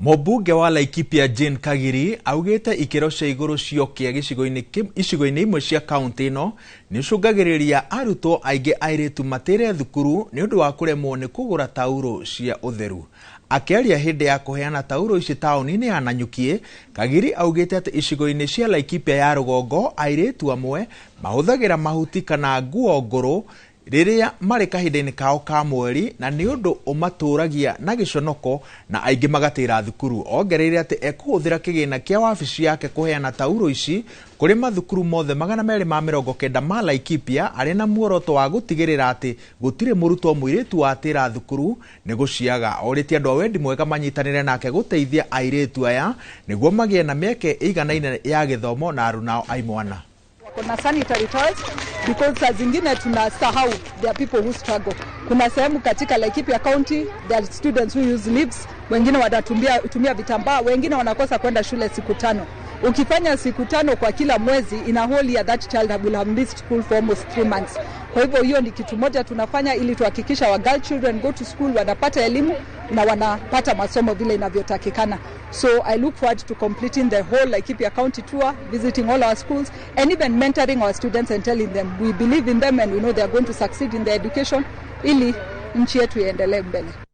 Mũmbunge wa Laikipia Jane Kagiri augĩte ikĩro cia igũrũ ciokia icigo-inĩ imwe cia kaunti ĩno nĩicũngagĩrĩria arutwo aingĩ airĩtu matĩre thukuru nĩ ũndũ wa kũremwo nĩ kũgũra taurũ cia ũtheru. Akĩaria hĩndĩ ya kũheana taurũ ici taũni-inĩ ya Nanyuki, Kagiri augĩte atĩ icigo-inĩ cia Laikipia ya rũgongo airĩtu amwe mahũthagĩra mahuti kana nguo ngũrũ rĩrĩa marĩ kahinda-inĩ kao ka mweri na nĩ ũndũ ũmatũragia na gĩconoko na aingĩ magatĩra thukuru. Ongereire atĩ ekũhũthĩra kĩgĩna kĩa wabici yake kũheana taurũ ici kũrĩ mathukuru mothe 290 ma Laikipia arĩ na muoroto wa gũtigĩrĩra atĩ gũtirĩ mũrutwo mũirĩtu watĩra thukuru nĩ gũciaga. Orĩtie andũ a wendi mwega manyitanĩre nake gũteithia airĩtu aya nĩguo magĩe na mĩeke ĩiganaine ya gĩthomo na arunao a imwana. Kuna sanitary towels because saa zingine tunasahau there are people who struggle. Kuna sehemu katika Laikipia County there are students who use leaves, wengine wanatumia tumia vitambaa, wengine wanakosa kwenda shule siku 5. Ukifanya siku 5 kwa kila mwezi, in a whole year that child will have missed school for almost 3 months. Kwa hivyo hiyo ni kitu moja tunafanya ili tuhakikisha our girl children go to school, wanapata elimu na wanapata masomo vile inavyotakikana. So I look forward to completing the whole Laikipia County tour, visiting all our schools and even mentoring our students and telling them we believe in them and we know they are going to succeed in their education ili nchi yetu iendelee mbele.